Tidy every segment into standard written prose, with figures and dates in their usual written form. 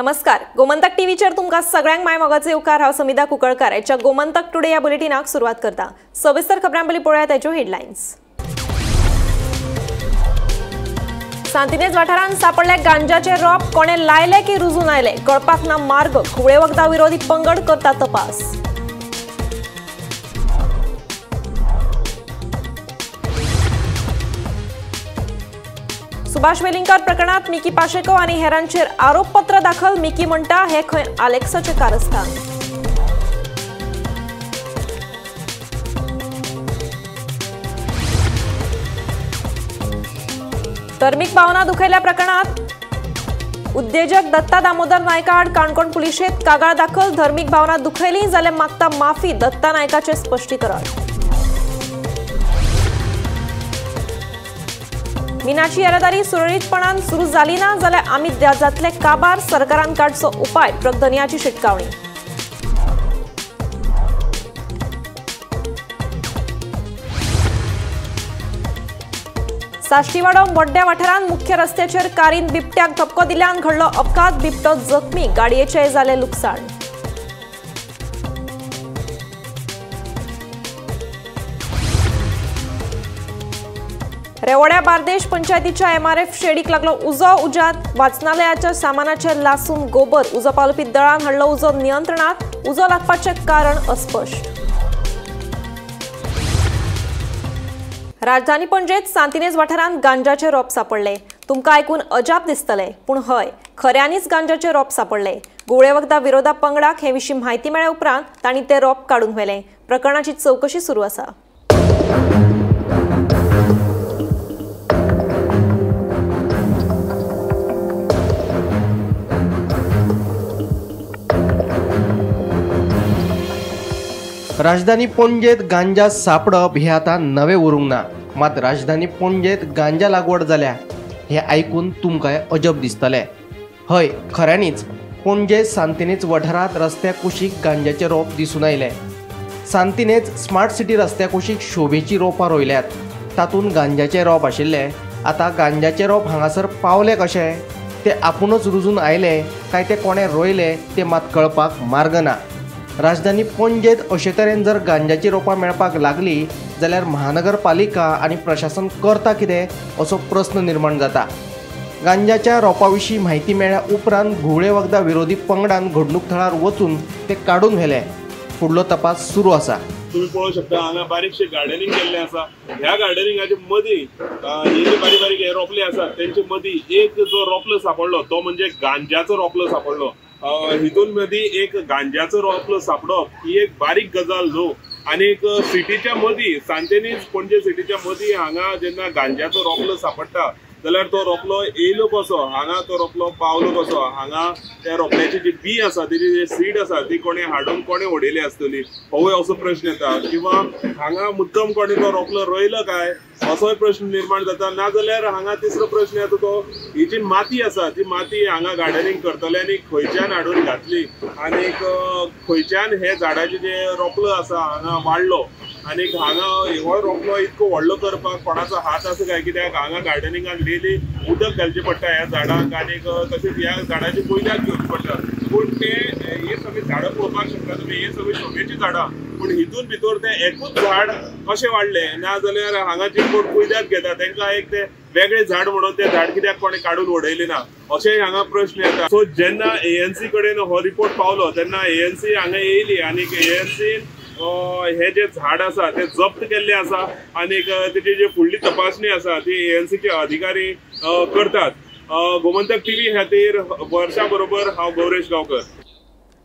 नमस्कार, गोमंतक टीव्हीचेर तुमकां सगळ्यांक my मोगाचे येवकार। हांव समिधा कुंकळकार आयच्या गोमंतक टुडे ह्या बुलेटिनाक सुरवात करता। सविस्तर खबरां पयलीं पळोवया ताच्यो हेडलायन्स। सांतिनेज वाठारांत सापडले गांजाचे रोप, कोणे लायले की रुजून आयले कळपाक ना मार्ग, घुंवळे वखदां विरोधी पंगड करता तपास। सुभाष वेलिंगकर प्रकरणात मिकी पाशेको आणि हेरांचेर आरोपपत्र दाखल, मिकी म्हणटा हे खंय आलेक्साचे कारस्थान। धर्मीक भावना दुखयल्या प्रकरणात उद्देजक दत्ता दामोदर नायका आड काणकोण पुलिशेंत कागाळ दाखल, धर्मीक भावना दुखयली जाल्यार मागता माफी, दत्ता नायकाचें स्पश्टीकरण। मिनाची येरादारी सुरळीतपणान सुरू जाली ना जाल्यार आमी जातले काबार, सरकारान काडचो उपाय, ट्रक धनयाची शिटकावणी। साश्टीवाडो मोड्ड्या वाठारांत मुख्य रस्त्याचेर कारीन बिबट्याक धपको दिल्यान घडलो अपघात, बिबटो जखमी, गाडयेचें जालें लुकसाण। रेवोड्या बार्देश पंचायतीच्या एमआरएफ शेडीक लागलो उजो, उज्यांत वाचनालयाच्या सामानाचेर लासून गोबर, उजो पालोवपी दळान हाडलो उजो नियंत्रणात, उजो लागपाचें कारण अस्पश्ट। राजधानी पणजेत सांतिनेज वाठारांत गांजाचे रोप सापडले। तुमकां आयकून अजाप दिसतलें, पूण हय, खऱ्यांनीच गांजाचे रोप सापडले। घुंवळे वखदां विरोधा पंगडाक हे विशीं म्हायती मेळ्ळ्या उपरांत तांणी ते रोप काडून व्हेलें। प्रकरणाची चवकशी सुरू आसा। राजधानी पणजेत गांजा सापडप हे आतां नवें उरूंक ना, मात राजधानी पणजेत गांजा लागवड जाल्या हें आयकून तुमकां अजब दिसतलें। हय, खऱ्यांनीच पणजे सांतिनेज वाठारांत रस्त्या कुशीक गांजाचे रोप दिसून आयले। सांतिनेज स्मार्ट सिटी रस्त्या कुशीक शोभेची रोपां रोयल्यात, तातूंत गांजाचे रोप आशिल्ले। आतां गांजाचे रोप हांगासर पावले कशे, ते आपुणूच रुजून आयले काय ते कोणें रोयले ते मात कळपाक मार्ग ना। राजधानी पणजेत अशे तरेन जर गांजाची रोपां मेळपाक लागली जाल्यार महानगरपालिका आनी प्रशासन करता कितें असो प्रस्न निर्माण जाता। गांजाच्या रोपा विशीं म्हायती मेळ्ळ्या उपरांत घुंवळे वखदां विरोधी पंगडान घडणूक थळार वचून ते काडून व्हेले। फुडलो तपास सुरू आसा। तुम्ही पळोवंक शकता हांगा बारीकशें गार्डनिंग केल्लें आसा। ह्या गार्डनिंगाचे मदीं हे जे बारीक बारीक हे रोपले आसात तेंचे मदीं एक जो रोपलो सापडलो तो म्हणजे गांजाचो रोपलो सापडलो। हितून मदीं एक गांजाचो रोपलो सापडप ही एक बारीक गजाल न्हू, आनी एक सिटीच्या मदीं सांतेनीज पणजे सिटीच्या मदीं हांगा जेन्ना गांजाचो रोपलो सापडटा जाल्यार तो रोपलो येयलो कसो, हांगा तो रोपलो पावलो कसो, हांगा त्या रोपल्याची जी बी आसा तेजी जी सीड आसा ती कोणें हाडून कोणें उडयली आसतली होवूय असो प्रश्न येता, किंवा हांगा मुद्दम कोणें तो रोपलो रोयलो काय असोय प्रश्न निर्माण जाता। नाजाल्यार हांगा तिसरो प्रश्न येता तो ही जी माती आसा ती माती हांगा गार्डनिंग करतल्यांनी खंयच्यान हाडून घातली आनी खंयच्यान हे झाडाचे जे रोपलो आसा हांगा वाडलो आनी हांगा हो रोपलो इतको व्हडलो करपाक कोणाचो हात आसा काय, कित्याक हांगा गार्डनिंगाक डेली उदक घालचें पडटा ह्या झाडांक आनी तशेंच ह्या झाडाची कुयदाद घेवची पडटा। पूण ते हे सगळीं झाडां पळोवपाक शकता तुमी, हे सगळीं शोभेचीं झाडां, पूण हितून भितर तें एकूच झाड कशें वाडलें, ना जाल्यार हांगा जे कोण कुयदाद घेता तांकां एक तें वेगळें झाड म्हणून तें झाड कित्याक कोणें काडून उडयलें ना अशेंय हांगा प्रश्न येता। सो जेन्ना एएनसी कडेन हो रिपोर्ट पावलो तेन्ना एएनसी हांगा येयली आनी एएनसीन हे जे झाड आसा ते जप्त केल्ले आसा आनी तेची जी फुडली तपासणी आसा ती एएनसीचे अधिकारी करतात। गोमंतक टीव्ही खातीर वर्षा बरोबर हांव गौरेश गांवकर।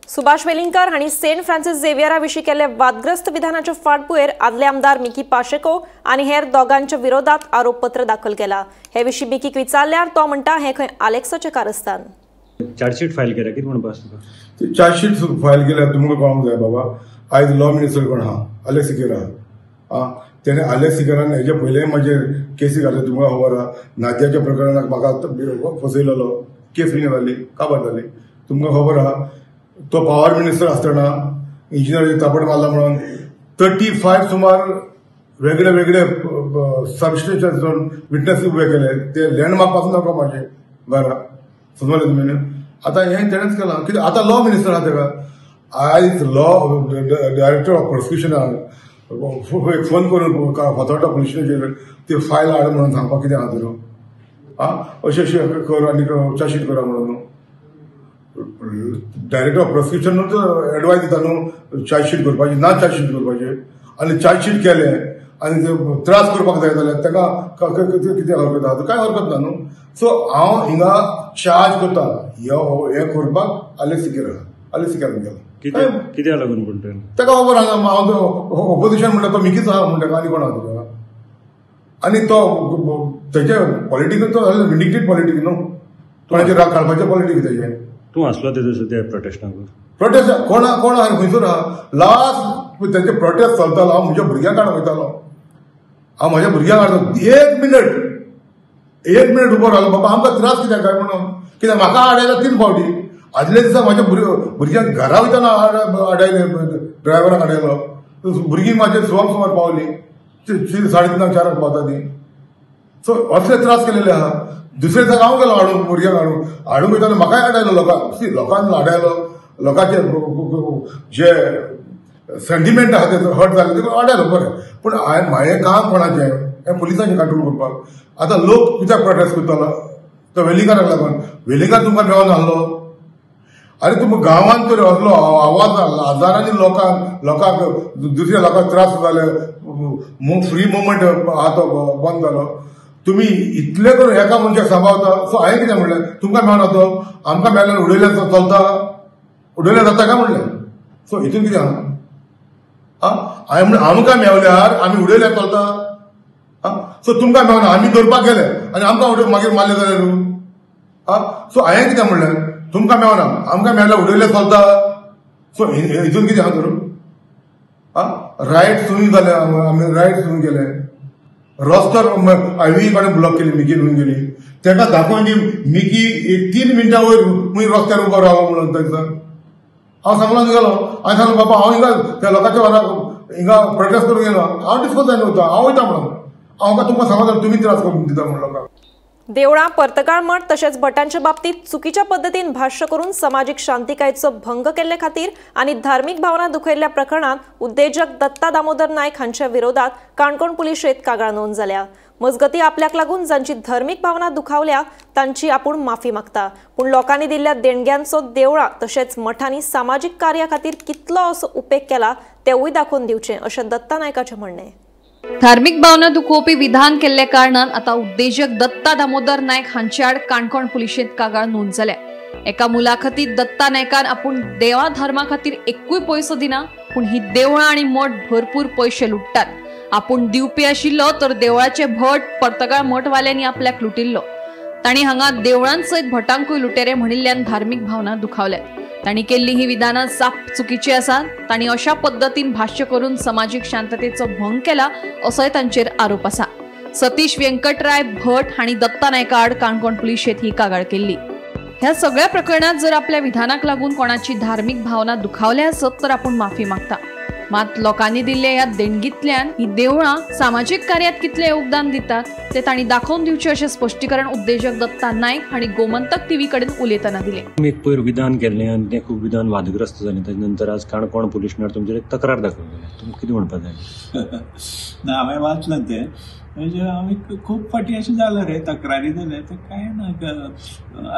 सुभाष वेलिंगकर हांणी सेंट फ्रांसीस झेवियरा विशीं केल्ले वादग्रस्त विधानाचे फाटभुंयेर आदले आमदार मिकी पाशेको आनी हेर दोगांच्या विरोधात आरोपपत्र दाखल केला। हे विशीं मिकीक विचारल्यार तो म्हणटा हे खंय आलेक्साचें कारस्थान। चार्जशीट फायल केल्या कितें म्हणपा आसा तुका? चार्जशीट फायल केल्या तुमकां कळोंक जाय बाबा, आयज लॉ मिनिस्टर कोण आहा, आलेक्स सिकेरा आहा। तेणे आलेक्स सिकेरान हेजे पयलेय म्हाजेर केसी घातले, तुमकां खबर आहा। नाद्याच्या प्रकरणाक म्हाका फसयलेलो, केस रिन्यू जाली, काबार जाली, तुमकां खबर आहा। तो पावर मिनिस्टर आसतना इंजिनियर तापड मारला म्हणून 35 सुमार वेगळे वेगळे सबस्टेशन विटनस उबे केले, ते लँडमार्क पासून दाखोवपाचे घरा, समजले तुमी। आतां हें तेणेच केलां कित्याक आतां लॉ मिनिस्टर आहा तेका. आयज लॉ डायरेक्टर ऑफ प्रोसिक्युशनाक एक फोन करून फातोर्डा पुलीस स्टेशनाचेर ती फायल हाड म्हणून सांगपाक कितें आहा तुका? आं अशें अशें कर आनी चार्जशीट करा म्हणून डायरेक्टर ऑफ प्रोसिक्युशनूच एडवायज दिता न्हू चार्जशीट करपाची ना चार्जशीट करपाची. आनी चार्जशीट केलें आनी त्रास करपाक जाय जाल्यार ताका कितें हरकत आहा? कांय हरकत ना न्हू. सो हांव हिंगा चार्ज करता हें करपाक आलेक्स सिकेरा, आलेक्स सिकेरान गेलो. कित्याक लागून पूण ताका खबर आसा हांव ओपोजिशन म्हणटा तो मिकीच आहा म्हणटा आनी कोण आहा तुका. आनी तो तेजे पॉलिटिकल तो विंडिकेट पॉलिटीक न्हू, कोणाचेर राग काडपाचें पॉलिटीक तेजें. तूं आसलो ते त्या प्रोटेस्टाक? प्रोटेस्ट कोण कोण आहा खंयसर आहा लास्ट तेजे प्रोटेस्ट चलतालो. हांव म्हज्या भुरग्यांक काडूंक वयतालो, हांव म्हज्या भुरग्यांक हाडलो. एक मिनट उबो रावलो बाबा आमकां त्रास कित्याक काय म्हणून. कित्याक म्हाका आडायला 3 फावटी. आदल्या दिसा म्हाज्या भुरग्यांक घरा वयतना आडायले, ड्रायव्हराक आडायलो. भुरगीं म्हाजे सुवांक सुमार पावली, 3:30 4 पावता ती. सो असले त्रास केलेले आहा. दुसरे दिसा हांव गेलो हाडूंक भुरग्यांक हाडूंक, हाडूंक वयतना म्हाकाय आडायलो लोकांक. लोकांक आडायलो, लोकांचे जे सेंटिमेंट आहा ते हर्ट जाले ते आडायलो बरें. पूण हांवें म्हाजें काम कोणाचें हें पुलिसांचें कंट्रोल करपाक. आतां लोक कित्याक प्रोटेस्ट करतालो तो वेलिंगकाराक लागून. वेलिंगकार तुमकां मेळोन आहलो. आरे तुमकां गांवांत तर असलो आवाज हजारांनी लोकांक लोकांक दुसऱ्या लोकांक त्रास जाले, फ्री मुवमेंट आहा तो बंद जालो. तुमी इतले करून एका मनशाक सांबाळता. सो हांवें कितें म्हणलें तुमकां मेळना तो आमकां मेळ्ळ्यार उडयल्यार चलता, उडयल्यार जाता काय म्हणलें. सो हितून कितें आहा? आं हांवें म्हणलें आमकां मेवल्यार आमी उडयल्यार चलता. आं सो तुमकां मेवना आमी धरपाक गेले आनी आमकां उडय मागीर मारले जाल्यार. आं सो हांवें कितें म्हणलें तुमकां मेवना आमकां मेळ्ळ्यार उडयल्यार चलता. सो हितून कितें आहा तर? आं रायट सुरू जाले, आमी रायट सुरू केले. रस्त्यार हायवे कडेन ब्लॉक केली, मिकी घेवन गेली. तेका दाखोवन दी मिकी एक 3 मिनटां वयर मुय रस्त्यार उबो रावलो म्हणून तांकां हांव सांगलो गेलो. हांवें सांगलो बाबा हांव हिंगा त्या लोकांच्या वारा हिंगा प्रोटेस्ट करूंक गेलो, हांव डिस्कोज जायना वता, हांव वयता म्हणून. हांव तुमकां सांगता तुमी त्रास करून दिता म्हणून लोकांक. देवळां, पर्तगाळ मठ तशेंच भटांच्या बाबतीत चुकीच्या पद्दतीन भाश्य करून समाजीक शांतिकायेचो भंग केल्ले खातीर आनी धार्मीक भावना दुखयल्ल्या प्रकरणांत उद्देजक दत्ता दामोदर नायक हांच्या विरोधात काणकोण पुलिशेंत कागाळ नोंद जाल्या. मजगती आपल्याक लागून जांची धर्मीक भावना दुखावल्या तांची आपूण माफी मागता, पूण लोकांनी दिल्ल्या देणग्यांचो देवळां तशेंच मठांनी सामाजीक कार्या खातीर कितलो असो उपेग केला तेवूय दाखोवन दिवचें अशें दत्ता नायकाचें म्हणणें. धार्मिक भावना दुखोवपी विधान केल्ल्या कारणान आता उद्देजक दत्ता दामोदर नायक हांचे आड काणकोण पुलिशेंत कागाळ नोंद जाल्या. एका मुलाखतीत दत्ता नायकान आपूण देवा धर्मा खातीर एकूय पयसो दिना, पूण ही देवळां आनी मठ भरपूर पयशे लुट्टात. आपूण दिवपी आशिल्लो तर देवळाचे भट पर्तगाळ मठवाल्यांनी आपल्याक लुटिल्लो. तांणी हांगा देवळांसयत भटांकूय लुटेरे म्हणिल्ल्यान धार्मिक भावना दुखावल्यात. तांणी केल्ली ही विधानां साप चुकीची आसात. तांणी अशा पद्दतीन भाश्य करून समाजीक शांततेचो भंग केला असोय तांचेर आरोप आसा. सतीश व्यंकटराय भट हांणी दत्ता नायका आड काणकोण पुलिशेंत ही कागाळ केल्ली. ह्या सगळ्या प्रकरणात जर आपल्या विधानाक लागून कोणाची धार्मिक भावना दुखावल्या आसत तर आपूण माफी मागता. मात लोकांनी दिल्ल्या ह्या देणगींतल्यान ही देवळां सामाजीक कार्यात कितलें योगदान दितात ते तांणी दाखोवन दिवचें अशें स्पश्टीकरण उद्देजक दत्ता नायक हांणी गोमंतक टीव्ही कडेन उलयतना दिलें. तुमी एक पयर विधान केल्लें आनी तें खूब विधान वादग्रस्त जालें. ताजे नंतर आज काणकोण पुलिशनार तुमचेर एक तक्रार दाखल केल्या. तुमकां कितें म्हणपाक जाय? ना, हांवें वाचलां तें. म्हणजे आमी खूब फावटी अशें जालां रे, तक्रारी जाल्या. तर कांय ना,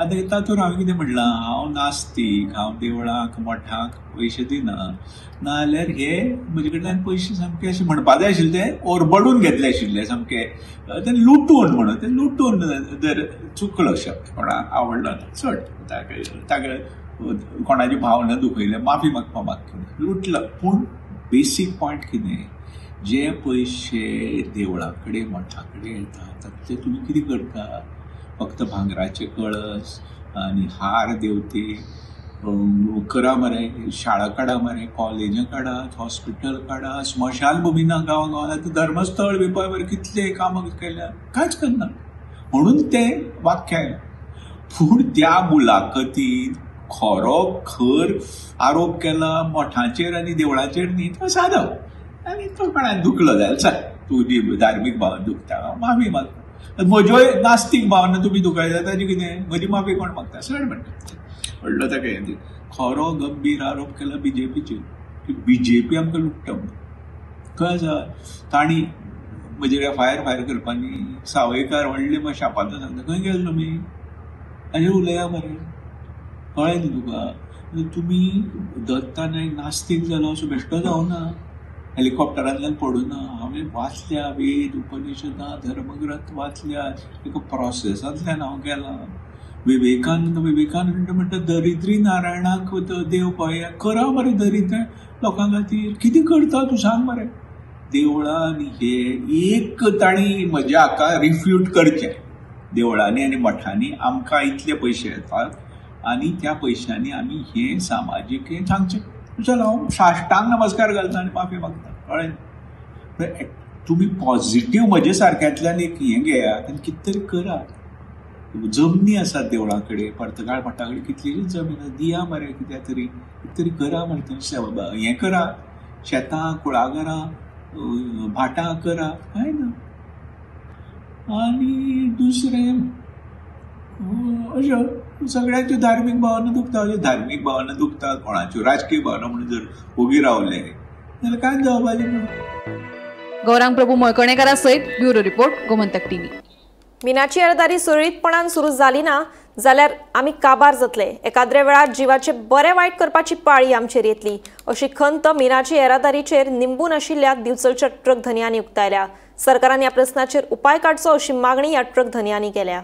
आतां तातूंत हांवें कितें म्हणलां, हांव नास्तीक, हांव देवळाक मठाक पयशे दिना, नाजाल्यार हे म्हजे कडल्यान पयशे सामके अशें म्हणपा जाय आशिल्ले ते ओरबडून घेतले आशिल्ले सामके, ते लुटून म्हणून, ते लुटून जर चुकलो शब्द कोणाक आवडलो ना चड ताका कोणाची भावना दुखयल्या माफी मागपा मागता लुटलो. पूण बेसीक पॉयंट कितें, जे पयशे देवळा कडेन मठा कडेन येता तातूंतले तुमी कितें करता, फक्त भांगराचे कळस आनी हार देवते करा मरे, शाळा काडा मरे, कॉलेजां काडात, हॉस्पिटल काडा, स्मशानभुमी ना गांवा गांवांत, आतां धर्मस्थळ बी पळय मरे कितले कामां केल्या, कांयच करना म्हणून ते वाक्य आयलें. पूण त्या मुलाखतीन खरो खर आरोप केला मठांचेर आनी देवळाचेर न्ही, तो सादो आनी तो कोणाक दुखलो जाल्यार चल तुजी धार्मीक भावना दुखता माफी मागता, म्हज्योय नास्तीक भावना तुमी दुखयता ताजी कितें म्हजी माफी कोण मागता सगळें म्हणटा. व्हडलो ताका हें खरो गंभीर आरोप केला बीजेपीचेर की बीजेपी आमकां लुट्टा म्हणून. खंय आसा तांणी म्हजेर फायर फायर करपानी सावयकार व्हडले शापांत सांगता खंय गेले तुमी हाजेर उलया मरे, कळ्ळें न्ही तुका. तुमी दत्ता नायक नास्तीक जालो असो बेश्टो जावना, हेलिकॉप्टरांतल्यान पडूना. हांवें वाचल्या वेद उपनिषदां धर्मग्रंथ वाचल्या, एका प्रोसेसांतल्यान हांव गेलां. विवेकानंद विवेकानंद म्हणटा दरिद्री नारायणाक देव पळया, करा मरे दरिद्र लोकां खातीर कितें करता तूं सांग मरे. देवळां हे एक तांणी म्हज्या हाका रिफ्यूट करचें, देवळांनी आनी मठांनी आमकां इतले पयशे येतात आनी त्या पयशांनी आमी हें सामाजीक हें सांगचें. चल हांव साश्टांग नमस्कार घालता आनी माफी मागता, कळ्ळें. तुमी पॉझिटीव म्हजे सारक्यांतल्यान एक हें घेयात आनी कितें तरी करात. जमनी आसात देवळां कडेन, पर्तगाळ मठा कडेन कितलीशीच जमीन आसा, दिया मरे कित्याक तरी, कितें तरी करा मरे थंय, हें करा, शेतां कुळागरां भाटां करा, कांय ना. आनी दुसरें अश्यो सगळ्यांच्यो धार्मीक भावना दुखता, अश्यो धार्मीक भावना दुखता कोणाच्यो राजकीय भावना म्हणून जर ओगी रावले जाल्यार कांयच जावपाचें ना. गौरांग प्रभू मळकणेकारा सयत ब्युरो रिपोर्ट, गोमंतक टीव्ही. मिनाची येरादारी सुरळीतपणान सुरू जाली ना जाल्यार आमी काबार जातले, एकाद्रे वेळार जिवाचे बरे वायट करपाची पाळी आमचेर येतली अशी खंत मिनाची येरादारीचेर निंबून आशिल्ल्या दिवचलच्या ट्रक धनयांनी उक्तायल्या. सरकारान ह्या प्रस्नाचेर उपाय काडचो अशी मागणी ह्या ट्रक धनयांनी केल्या.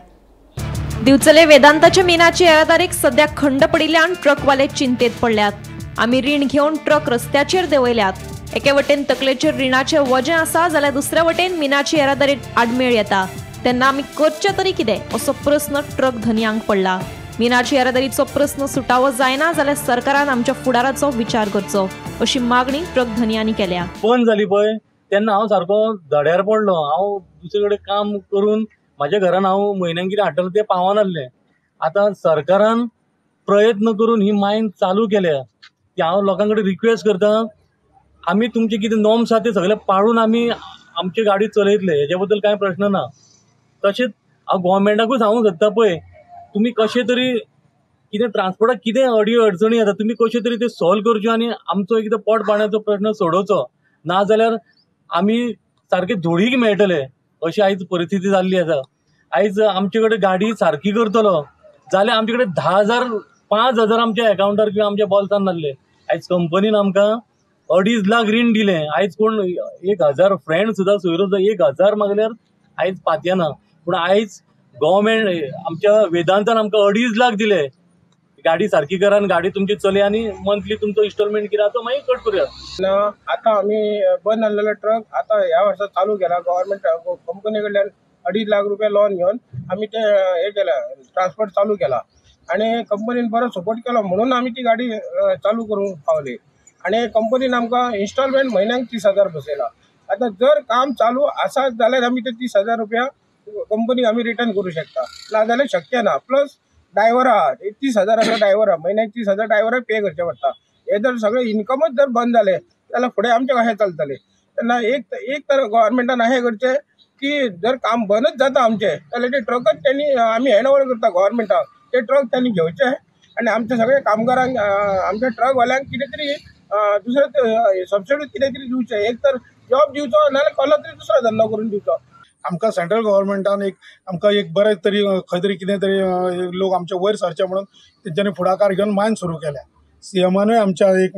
दिवचले वेदांताचे मिनाची येरादारीक सध्या खंड पडिल्ल्यान ट्रकवाले चिंतेत पडल्यात. आमी रीण घेवन ट्रक रस्त्याचेर देंवयल्यात. एके वटेन तकलेचेर रिणाचें वजें आसा जाल्यार दुसऱ्या वटेन मिनाची येरादारीत आडमेळ येता, तेन्ना आमी करचें तरी कितें असो प्रस्न ट्रक धनयांक पडला. मिनाची येरादारीचो प्रस्न सुटावो जायना जाल्यार सरकारान आमच्या फुडाराचो विचार करचो अशी मागणी ट्रक धनयांनी केल्या. बंद जाली पळय तेन्ना हांव सारको धड्यार पडलो. हांव दुसरे कडेन काम करून म्हाज्या घरान हांव म्हयन्याक कितें हाडटलें तें पावनासलें. आतां सरकारान प्रयत्न करून ही मायन चालू केल्या की हांव लोकां कडेन रिक्वेस्ट करता, आमी तुमचे कितें नॉर्म्स आसा ते सगळे पाळून आमी आमची गाडी चलयतले, हेजे बद्दल कांय प्रश्न ना. तशेंच हांव गोवोरमेंटाकूय सांगूंक सोदता पळय, तुमी कशें तरी कितें ट्रान्सपोर्टाक कितें अडी अडचणी येता तुमी कश्यो तरी त्यो सॉल्व करच्यो आनी आमचो एकदां पोट पाण्याचो प्रश्न सोडोवचो, ना जाल्यार आमी सारके धुळीक मेळटले अशी आयज परिस्थिती जाल्ली आसा. आयज आमचे कडेन गाडी सारकी करतलो जाल्यार आमचे कडेन 10,000 5,000 आमच्या एकावंटार किंवा आमच्या बोल्सान नासले. आयज कंपनीन आमकां 2.5 लाख रीण दिलें. आयज कोण 1,000 फ्रेंड सुद्दां सोयरो सुद्दां 1,000 मागल्यार आयज पातयेना. पूण आयज गोवोरमेंट आमच्या वेदांतान आमकां 2.5 लाख दिले, गाडी सारकी करा आनी गाडी तुमची चलया आनी मंथली तुमचो इन्स्टॉलमेंट कितें आसा तो मागीर कट करुया. आतां आमी बंद आसलेलो ट्रक आतां ह्या वर्सा चालू केला. गव्हर्मेंट कंपनी कडल्यान 2.5 लाख रुपया लोन घेवन आमी ते हे केला, ट्रान्सपोर्ट चालू केला आनी कंपनीन बरो सपोर्ट केलो म्हणून आमी ती गाडी चालू करूंक पावली. आनी कंपनीन आमकां इन्स्टॉलमेंट म्हयन्याक 30,000 बसयला. आतां जर काम चालू आसा जाल्यार आमी ते 30,000 रुपया कंपनीक आमी रिटर्न करूं शकता, ना जाल्यार शक्य ना. प्लस ड्रायव्हर आहा, 30,000 ड्रायव्हर आहा, म्हयन्याक 30,000 ड्रायव्हराक पे करचें पडटा. हे जर सगळें इन्कमच जर बंद जालें जाल्यार फुडें आमचें कशें चलतलें? तेन्ना एक तर गव्हर्मेंटान अशें करचें की जर काम बंदच जाता आमचें जाल्यार ते ट्रकच तेणी आमी हँड ओवर करता गव्हर्मेंटाक, ते ट्रक तेणी घेवचे आनी आमच्या सगळ्या कामगारांक आमच्या ट्रकवाल्यांक कितें तरी दुसरें सबसिडी कितें तरी दिवचें. एक तर जॉब दिवचो नाजाल्यार कसलो तरी दुसरो धंदो करून दिवचो. आमकां सेंट्रल गव्हर्मेंटान एक आमकां एक बरें तरी खंय तरी कितें तरी लोक आमचे वयर सरचे म्हणून तेंच्यांनी फुडाकार घेवन मायन सुरू केल्या. सीएमानूय आमच्या एक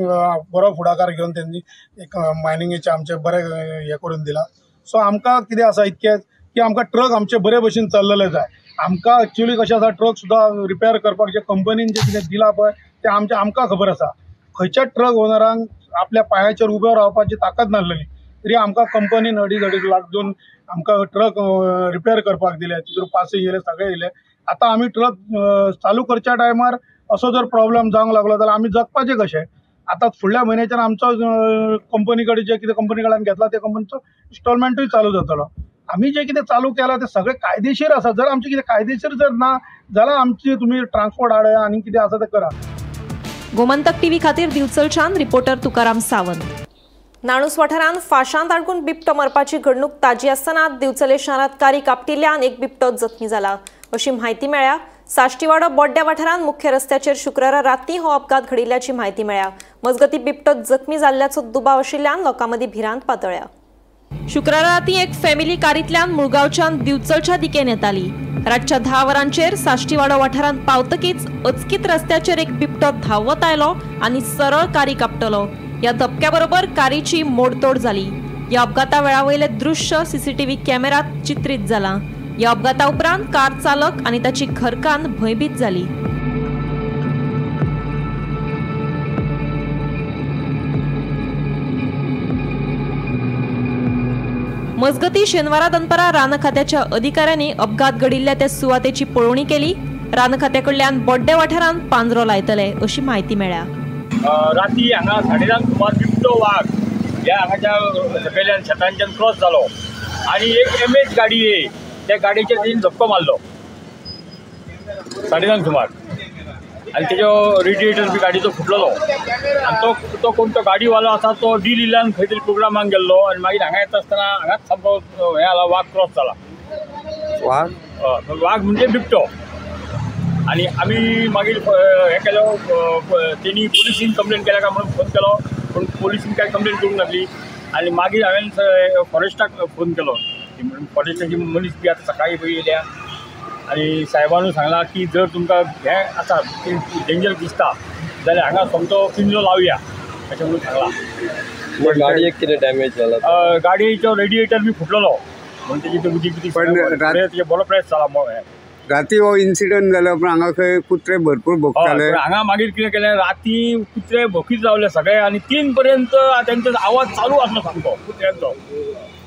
बरो फुडाकार घेवन तेंणी एक मायनिंगेचें आमचें बरें हें करून दिलां. सो आमकां कितें आसा इतकेंच की आमकां ट्रक आमचे बरे भशेन चल्लेले जाय. आमकां एक्चुअली कशें आसा, ट्रक सुद्दां रिपेर करपाक जे कंपनीन जें कितें दिलां पळय तें आमचें आमकां खबर आसा. खंयच्याच ट्रक ओनरांक आपल्या पांयाचेर उबे रावपाची ताकद नासलेली तरी आमकां कंपनीन 2.5-2.5 लाख दिवन आमकां ट्रक रिपेर करपाक दिले, तितून पासींग येयले, सगळें येयलें. आतां आमी ट्रक चालू करच्या टायमार असो जर प्रॉब्लम जावंक लागलो जाल्यार आमी जगपाचें कशें? आतां फुडल्या म्हयन्याच्यान आमचो कंपनी कडेन जे कितें कंपनी कडल्यान घेतला ते कंपनीचो इन्स्टॉलमेंटूय चालू जातलो. आमी जें कितें चालू केलां तें सगळें कायदेशीर आसा. जर आमचें कितें कायदेशीर जर ना जाल्यार आमची तुमी ट्रान्सपोर्ट हाडया आनी कितें आसा तें करा. गोमंतक टीव्ही खातीर दिवचलच्यान रिपोर्टर तुकाराम सावंत. नाणूस वाठारांत फाशांत आडकून बिबटो मरपाची घडणूक ताजी आसतना दिवचले शारांत कारी कापटिल्ल्यान एक बिबटो जखमी जाला अशी म्हायती मेळ्ळ्या. साश्टीवाडो बोड्ड्या वाठारांत मुख्य रस्त्याचेर शुक्रारा राती हो अपघात घडिल्ल्याची म्हायती मेळ्ळ्या. मजगतीं बिबटो जखमी जाल्ल्याचो दुबाव आशिल्ल्यान लोकां मदीं भिरांत पातळ्ळ्या. शुक्रारा राती एक फॅमिली कारींतल्यान मुळगांवच्यान दिवचलच्या दिकेन येताली. रातच्या 10 वरांचेर साश्टीवाडो वाठारांत पावतकीच अचकीत रस्त्याचेर एक बिबटो धांवत आयलो आनी सरळ कारी कापटलो. ह्या धपक्या बरोबर कारीची मोडतोड जाली. ह्या अपघाता वेळा वयलें दृश्य सीसीटीव्ही कॅमेऱ्यात चित्रीत जालां. ह्या अपघाता उपरांत कार चालक आनी ताची घरकान्न भंयभीत जाली. मजगतीं शेनवारा दनपारा रान खात्याच्या अधिकाऱ्यांनी अपघात घडिल्ल्या त्या सुवातेची पळोवणी केली. रान खात्या कडल्यान बोड्डे वाठारांत पांजरो लायतले अशी म्हायती मेळ्ळ्या. राती हांगा 9:30 सुमार बिबटो वाग ह्या हांगाच्या सकयल्यान शेतांच्यान क्रॉस जालो आनी एक एम एच गाडी येय त्या गाडयेचेर तेणी धपको मारलो 9:30 सुमार आनी तेजो रेडिएटर बी गाडयेचो फुटलेलो आनी तो कोण तो गाडीवालो आसा तो डिलिल्यान खंय तरी प्रोग्रामाक गेल्लो आनी मागीर हांगा येता आसतना हांगाच सामको हें जाला, वाग क्रॉस जाला. वाग वाग म्हणजे बिबटो. आनी आमी मागीर हें केलो, तेणी पुलिसीन कंप्लेन केल्या काय म्हणून फोन केलो, पूण पुलिसीन काय कंप्लेन करूंक नासली. आनी मागीर हांवें फॉरेस्टाक फोन केलो. फॉरेस्टाची मनीस बी आतां सकाळीं पळय येयल्या आनी साहेबानूय सांगलां की जर तुमकां हें आसा डेंजर दिसता जाल्यार हांगा सोमतो पिंजरो लावया अशें म्हणून सांगलां. गाडयेक कितें डॅमेज जाला? गाडयेचो रेडिएटर बी फुटलेलो म्हणून तेजी उदीक तेजे बरो प्रेस जाला. राती हो इन्सिडंट जालो पण हांगा खंय कुत्रे भरपूर भोंकताले. हांगा मागीर कितें केलें, राती कुत्रे भोंकीत रावले सगळे आनी 3 पर्यंत तेंचो आवाज चालू आसलो सामको कुत्र्यांचो,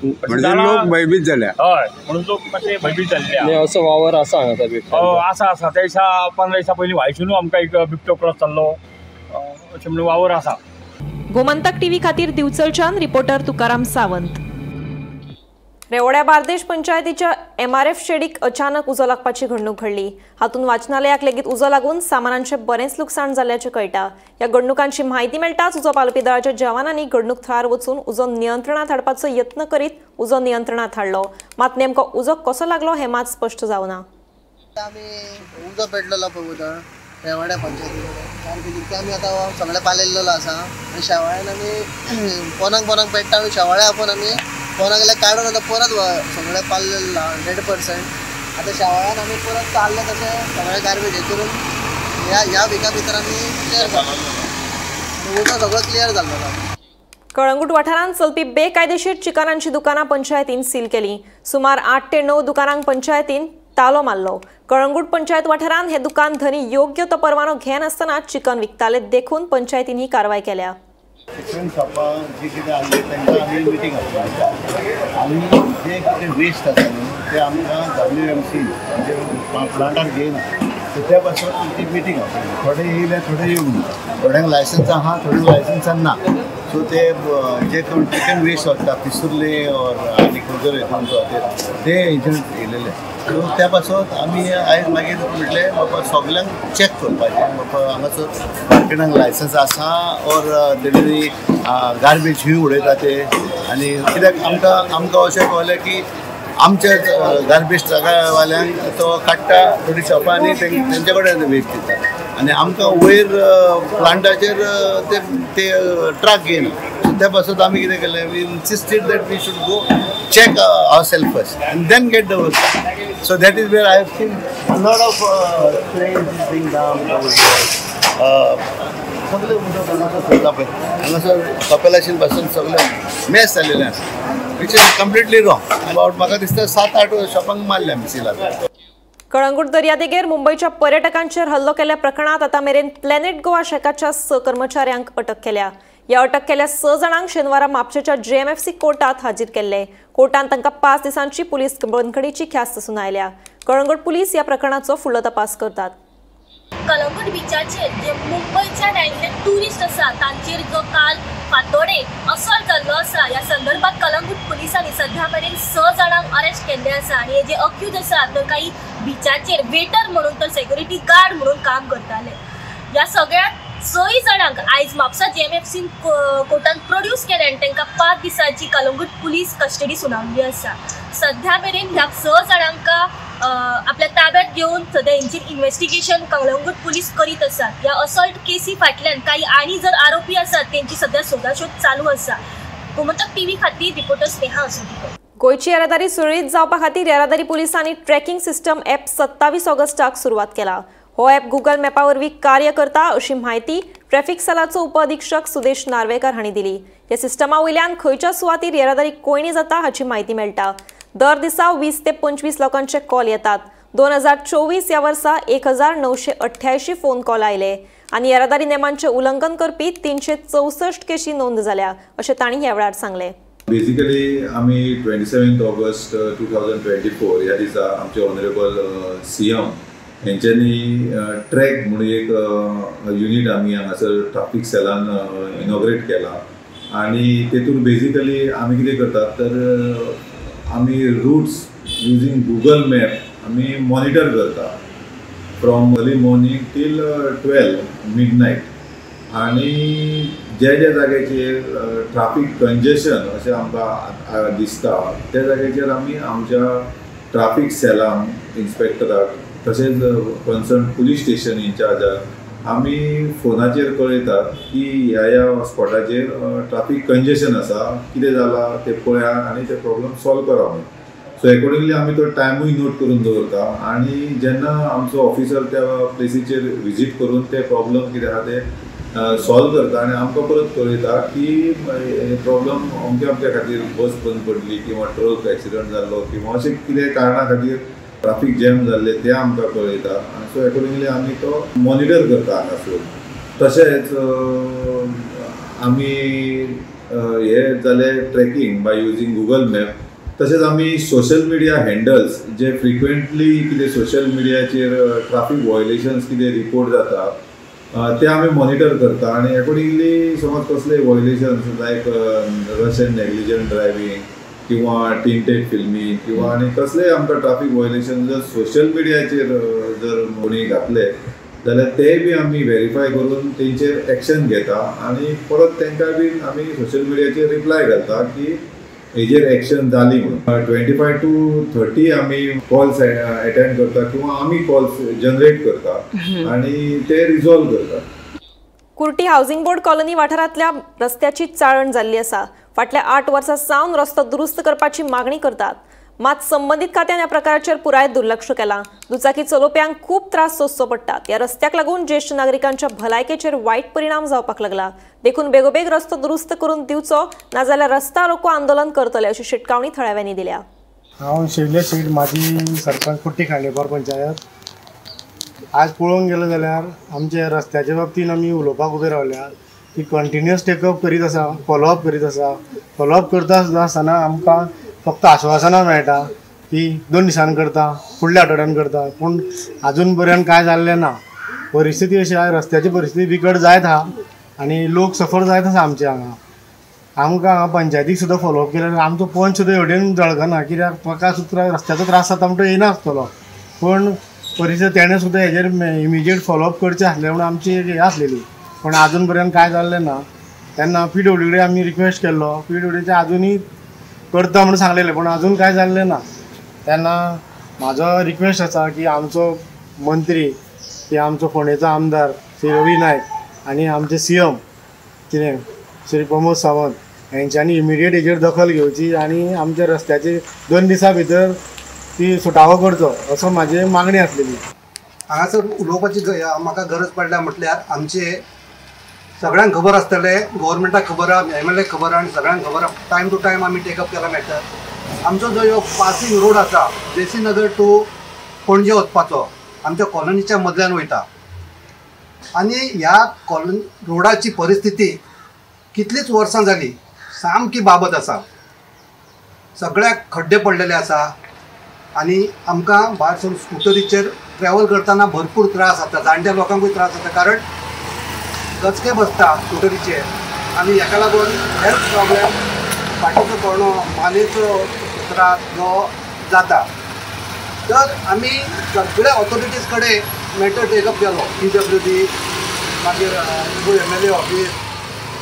म्हणजे लोक भयभीत जाले. हय, म्हणून लोक मातशे भयभीत जाल्ले. असो वावर आसा हांगा? आसा आसा. त्या दिसा 15 दिसा पयलीं व्हायसूनू आमकां एक बिबटो क्रॉस जाल्लो, अशें म्हणून वावर आसा. गोमंतक टीव्ही खातीर दिवचलच्यान रिपोर्टर तुकाराम सावंत. रेवड्या बार्देश पंचायतीच्या एमआरएफ शेडीक अचानक उजो लागपाची घडणूक घडली. हातूंत वाचनालयाक लेगीत उजो लागून सामानांचें बरेंच लुकसाण जाल्ल्याचें कळटा. ह्या घडणुकांची म्हायती मेळटाच उजो पालोवपी दळाच्या जवानांनी घडणूक थळार वचून उजो नियंत्रणांत हाडपाचो यत्न करीत उजो नियंत्रणांत हाडलो. मात नेमको उजो कसो लागलो हें मात स्पश्ट जावना. आमी उजो पेटलेलो पळय उदळ रेवड्या पंचायती कडेन, आमी आतां सगळें पालयल्लो आसा आनी शेवाळ्यान आमी पोनाक पोनाक पेट्टा. आमी शेवाळे आपोवन आमी पोनाक गेल्यार काडून आतां परत सगळें पाल्लें 100%. आतां शेवाळ्यान आमी परत चाललें तशें सगळें गार्बेज हें करून ह्या विका भितर आमी क्लियर जालो आनी उदक सगळो क्लियर जाल्लो. कळंगूट वाठारांत चलपी बेकायदेशीर चिकनांची दुकानां पंचायतीन सील केली. सुमार 8 ते 9 दुकानांक पंचायतीन तालो मारलो. कळंगूट पंचायत वाठारांत हे दुकान धनी योग्य तो परवानो घेनासतना चिकन विकताले, देखून पंचायतीन ही कारवाय केल्या. चिकन शॉपां जी कितें आसली तांकां आमी मिटींग आपयली आनी जे कितें वेस्ट आसा न्हू ते आमकां WMC म्हणजे प्लांटाक घेयना, सो त्या पासून ती मिटींग आपयली. थोडे येयले, थोडे येवंक ना, थोड्यांक लायसन्स आहा, थोड्यांक लायसन्सां ना. सो ते जे कोण चिकन वेस्ट वता पिसुर्ले ऑर आनी खंयसर हितून ते हेजेर येयलेले. सो त्या पासून आमी आयज मागीर म्हटलें बाबा सगल्यांक चॅक करपाचें, बाबा हांगासर मार्केटांक लायसन्स आसा ऑर तेणी गार्बेज ही उडयता ते. आनी कित्याक आमकां आमकां अशें कळ्ळें की आमच्या गार्बेज ट्रकावाल्यांक तो काडटा थोडीं शॉपां आनी तेंचे कडेन वेस्ट दिता आनी आमकां वयर प्लांटाचेर ते ते ट्रक घेयना. सो त्या पासून आमी कितें केलें, we insisted that we should go check ourselves first and then get the work. So that is where I have seen a lot of trains being dumped over here. सगळे उदक हांगासर चलता पळय, हांगासर कपेलाशीन पासून सगळे मेस जाल्लेलें आसा, which is completely wrong. About म्हाका दिसता 7-8 शॉपांक मारल्या आमी सील आतां. कळंगूट दर्यादेगेर मुंबयच्या पर्यटकांचेर हल्लो केल्ल्या प्रकरणात आतां मेरेन प्लॅनेट गोवा शॅकाच्या 6 कर्मचाऱ्यांक अटक केल्या. ह्या अटक केल्ल्या 6 जाणांक शेनवारा म्हापशेच्या JMFC कोर्टात हाजीर केल्ले. कोर्टान तांकां 5 दिसांची पुलीस बंदखणीची ख्यास्त सुनायल्या. कळंगूट पुलीस ह्या प्रकरणाचो फुडलो तपास करतात. कलंगूट बिचाचेर जे मुंबयच्यान आयिल्ले ट्युरिस्ट आसा तांचेर जो काल फातोडे असॉल्ट जाल्लो आसा, ह्या संदर्भात कलंगूट पुलिसांनी सध्या मेरेन 6 जाणांक अरेस्ट केल्ले आसा आनी हे जे अक्यूज आसा तर काही बिचाचेर वेटर म्हणून तर सेक्युरिटी गार्ड म्हणून काम करताले. ह्या सगळ्या 6 जाणांक आयज म्हापसा JMFC कोर्टान प्रोड्यूस केले आनी तांकां 5 दिसांची कलंगूट पुलीस कस्टडी सुनावली आसा. सध्या मेरेन ह्या 6 जाणांक आपल्या ताब्यात घेवन सद्या हेंचेर इन्व्हेस्टिगेशन कलंगूट पुलीस करीत आसात. ह्या असॉल्ट केसी फाटल्यान काही आनी जर आरोपी आसात तेंची सद्या सोदासोद चालू आसा. गोमंतक टीव्ही खातीर रिपोर्टर स्नेहा असोटीकर. गोंयची येरादारी सुरळीत जावपा खातीर येरादारी पुलिसांनी ट्रॅकिंग सिस्टम ॲप 27 ऑगस्टाक सुरवात केला. हो ॲप गुगल मॅपा वरवीं कार्य करता अशी म्हायती ट्रॅफिक सेलाचो उपअधिक्षक सुदेश नार्वेकर हांणी दिली. ह्या सिस्टमा वयल्यान खंयच्या सुवातीर येरादारी कोयणी जाता हाची म्हायती मेळटा. दर दिसा 20 ते 25 लोकांचे कॉल येतात. 2024 ह्या वर्सा 1988 फोन कॉल आयले आनी येरादारी नेमांचे उल्लंघन करपी 364 केशी नोंद जाल्या अशें तांणी ह्या वेळार सांगलें. बेसिकली आमी 27 ऑगस्ट 2024 ह्या दिसा आमचे ऑनरेबल सीएम हेंच्यांनी ट्रॅक म्हणून एक युनीट आमी हांगासर ट्राफीक सेलान इनॉग्रेट केला आनी तेतून बेसिकली आमी कितें करतात तर आमी रूट्स युजींग गुगल मॅप आमी मॉनिटर करता from early morning till 12 midnight आनी ज्या ज्या जाग्याचेर ट्राफीक कंजेशन अशें आमकां दिसता त्या जाग्याचेर आमी आमच्या ट्राफीक सेलांक इन्स्पेक्टराक तशेंच कन्सर्न पुलीस स्टेशन इन्चार्जाक आमी फोनाचेर कळयतात की ह्या ह्या स्पॉटाचेर ट्राफीक कंजेशन आसा, कितें जालां तें पळया आनी ते प्रॉब्लम सॉल्व करा म्हणून. सो एकॉर्डिंगली आमी तो टायमूय नोट करून दवरता आनी जेन्ना आमचो ऑफिसर त्या प्लेसीचेर विजीट करून ते प्रॉब्लम कितें आहा ते सॉल्व करता आनी आमकां परत कळयता की हे प्रॉब्लम अमक्या अमक्या खातीर बस बंद पडली किंवा ट्रक एक्सिडंट जाल्लो किंवा अशें कितें कारणा खातीर ट्राफीक जॅम जाल्ले ते आमकां कळयता आनी सो एकॉर्डिंगली आमी तो मॉनिटर करता हांगासर. तशेंच आमी हे जाले tracking by using Google map. तशेंच आमी सोशल मिडिया हँडल्स जे फ्रिक्वेंटली कितें सोशल मिडियाचेर ट्राफीक वॉयलेशन्स कितें रिपोर्ट जाता ते आमी मॉनिटर करता आनी एकॉर्डिंगली समज कसले violations like rush and negligent driving किंवा टिंटेड फिल्मी किंवा आनी कसलेय आमकां ट्राफीक वॉयलेशन जर सोशल मिडियाचेर जर कोणी घातले जाल्यार तेय बी आमी व्हेरीफाय करून तेंचेर एक्शन घेता आनी परत तेंकां बी आमी सोशल मिडियाचेर रिप्लाय घालता की हेजेर एक्शन जाली म्हणून. 25 to 30 आमी कॉल्स अटेंड करता किंवा आमी कॉल्स जनरेट करता आनी ते रिजॉल्व करता. कुर्टी हावसिंग बोर्ड कॉलनी वाठारांतल्या रस्त्याची चाळण जाल्ली आसा. फाटल्या 8 वर्सां सावन रस्तो दुरुस्त करपाची मागणी करतात, मात संबंदीत खात्यान ह्या प्रकाराचेर पुराय दुर्लक्ष केलां. दुचाकी चलोवप्यांक खूब त्रास सोंसचो पडटात. ह्या रस्त्याक लागून ज्येश्ठ नागरिकांच्या भलायकेचेर वायट परिणाम जावपाक लागला. देखून बेगोबेग रस्तो दुरुस्त करून दिवचो, नाजाल्यार रस्ता रोको आंदोलन करतले अशी शिटकावणी थळाव्यांनी दिल्या. हांव शैलेश शेट, माजी सरपंच कुर्टी खांडेपार पंचायत. आज पळोवंक गेलो जाल्यार आमच्या रस्त्याच्या बाबतीन आमी उलोवपाक उबे रावल्या की कंटिन्युअस टेकअप करीत आसा, फॉलोअप करीत आसा. फॉलोअप करता आसतना आमकां फक्त आश्वासनां मेळटा की 2 दिसान करता, फुडल्या आठवड्यान करता, पूण आजून पर्यंत कांय जाल्लें ना. परिस्थिती अशी आहा, रस्त्याची परिस्थिती बिकट जायत आहा आनी लोक सफर जायत आसा आमचे हांगा. आमकां हांगा पंचायतीक सुद्दां फॉलोअप केल्यार आमचो पंच सुद्दां हेवटेन जळगना, कित्याक ताका सुद्दां रस्त्याचो त्रास जाता म्हणटो येना आसतलो, पूण परिस्थिती तेणें सुद्दां हेजेर इमिजिएट फॉलोअप करचें आसलें म्हणून आमची एक हें आसलेली, पूण आजून पर्यंत कांय जाल्लें ना. तेन्ना पीडब्ल्यू डी आमी रिक्वेस्ट केल्लो, पीडब्ल्यूडीचे आजुनूय करता म्हणून सांगलेलें, पूण अजून कांय जाल्लें ना. तेन्ना म्हाजो रिक्वेस्ट आसा की आमचो मंत्री की आमचो फोंडेचो आमदार श्री रवी नायक आनी आमचे सीएम कितें श्री प्रमोद सावंत हेंच्यांनी इमिडिएट हेजेर दखल घेवची आनी आमच्या रस्त्याची 2 दिसां भितर ती सुटावो करचो असो म्हाजी मागणी आसलेली. हांगासर उलोवपाची म्हाका गरज पडल्या म्हटल्यार आमचे सगळ्यांक खबर आसतलें, गव्हर्मेंटाक खबर आहा, एम एल एक खबर आहा आनी सगळ्यांक खबर आहा. टायम टू टायम आमी टेकअप केला मॅटर. आमचो जो ह्यो पासिंग रोड आसा जेसी नगर टू पणजे वचपाचो आमच्या कॉलनीच्या मदल्यान वयता आनी ह्या कॉलनी रोडाची परिस्थिती कितलींच वर्सां जाली सामकी बाबत आसा. सगळ्याक खड्डे पडलेले आसा आनी आमकां भायर सरून स्कुटरीचेर ट्रॅवल करतना भरपूर त्रास जाता, जाणट्या लोकांकूय त्रास जाता, कारण गचके बसता स्कुटरीचेर आनी हेका लागून हेल्थ प्रॉब्लेम, फाटीचो कणो, मानेचो त्रास जो जाता. तर आमी सगळ्या ऑथॉरिटीज कडेन मॅटर टेकअप केलो, पीडब्ल्यूडी, मागीर एम एल ए ऑफीस,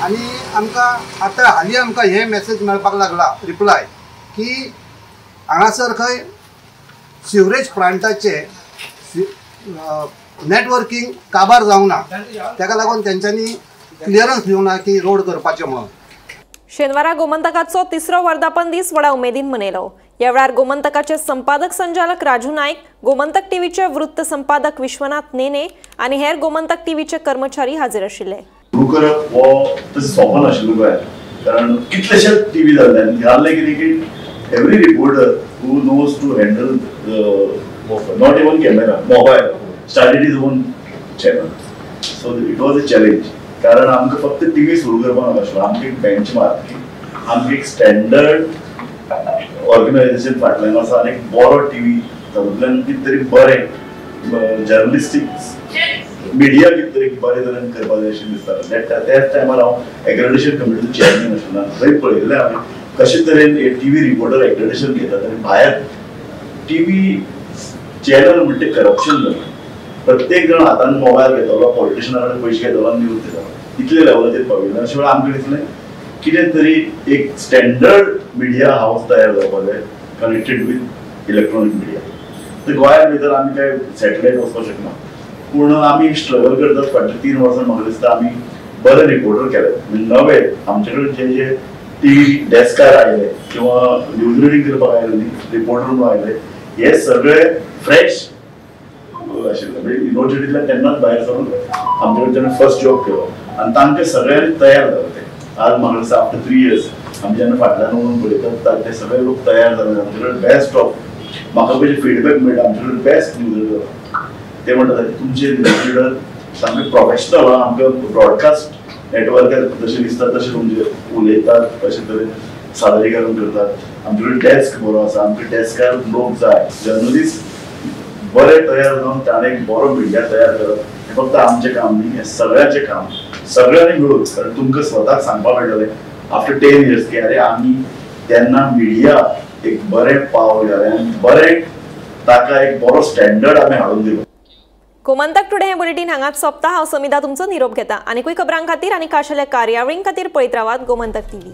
आनी आमकां आतां हालीं आमकां हे मॅसेज मेळपाक लागला रिप्लाय की हांगासर खंय सिवरेज प्लांटाचे नेटवर्किंग काबार जावंक ना, ताका लागून तेंच्यांनी क्लियरन्स दिवंक ना की रोड करपाचें म्हणून। शेनवारा गोमंतकाचो तिसरो वर्धापन दीस व्हडा उमेदीन मनयलो। ह्या वेळार गोमंतकाचे संपादक संचालक राजू नायक, गोमंतक टीव्हीचे वृत्त संपादक विश्वनाथ नेने आनी हेर गोमंतक टीव्हीचे कर्मचारी हाजीर आशिल्ले। सुरू करप हो तशें सोंपो नाशिल्लो गोंयांत, कारण कितलेशेच टीव्ही जाल्ले आनी जाल्लें कितें की every reporter who knows to handle not even camera, mobile, started his own channel. So it was a challenge. कारण आमकां फक्त टीव्ही सुरू करपाक नाशिल्लो, आमकां एक बेंचमार्क की आमकां एक स्टँडर्ड ऑर्गनायझेशन फाटल्यान आसा आनी एक बरो टीव्ही तातूंतल्यान कितें तरी बरें जर्नलिस्टीक मिडिया कितें तरी बरे तरेन करपाक जाय अशें दिसतालें। त्याच टायमार हांव एक्रेडिटेशन कमिटीचो चेअरमॅन आशिल्लो, थंय पळयल्लें हांवें कशे तरेन टीव्ही रिपोर्टर एक्रेडिटेशन घेतात आनी भायर टीव्ही चॅनल म्हणटे करप्शन जालें। प्रत्येक जण हातान मोबायल घेतलो, पॉलिटिशना कडेन पयशे घेतलो आनी न्यूज दितालो, इतले लेवलाचेर पाविल्लें। अशें वेळार आमकां दिसलें कितें तरी एक स्टँडर्ड मिडिया हावस तयार जावपाक जाय कनेक्टेड विथ इलेक्ट्रॉनीक मिडिया। तर गोंयांत भितर आमी काय सॅटलायट वचपाक शकना, पूण आमी स्ट्रगल करतात फाटल्या 3 वर्सां म्हाका दिसता आमी बरे रिपोर्टर केले। म्हणजे नवे आमचे कडेन जे जे टीव्ही डेस्कार आयले किंवा न्यूज रिडींग करपाक आयले न्ही, रिपोर्टर म्हणून आयले, हे सगळे फ्रेश आशिल्ले। म्हणजे युनिवर्सिटींतल्यान तेन्नाच भायर सरून आमचे कडेन तेणें फर्स्ट जॉब केलो आनी तांकां सगळ्यांनी तयार जाले ते। आज म्हाका दिसता आफ्टर 3 इयर्स आमी जेन्ना फाटल्यान वचून पळयतात ते सगळे लोक तयार जाले। आमचे कडेन बेस्ट ऑफ म्हाका पयशे फिडबॅक मेळटा, आमचे कडेन बेस्ट न्यूज रिडर ते म्हणटात की तुमचे न्यूज रिडर सामके प्रोफेशनल, आमकां ब्रॉडकास्ट नेटवर्कार जशें दिसता तशें तुमचे उलयतात, तशें तरेन सादरीकरण करतात। आमचे कडेन डेस्क बरो आसा, आमकां डेस्कार लोक जाय, जर्नलिस्ट बरे तयार जावन ताणें एक बरो मिडिया तयार करप हें फक्त आमचें काम न्ही, हें सगळ्यांचें काम, सगळ्यांनी मेळून। कारण तुमकां स्वताक सांगपाक मेळटलें आफ्टर 10 इयर्स की अरे आमी तेन्ना मिडिया एक बरें पावल घालें आनी बरें ताका एक बरो स्टँडर्ड आमी हाडून दिलो। गोमंतक टुडे हे बुलेटीन हांगाच सोंपता। हांव समिता तुमचो निरोप घेता। आनीकूय खबरां खातीर आनी खाशेल्या कार्यावळीं खातीर पळयत रावात गोमंतक टीव्ही।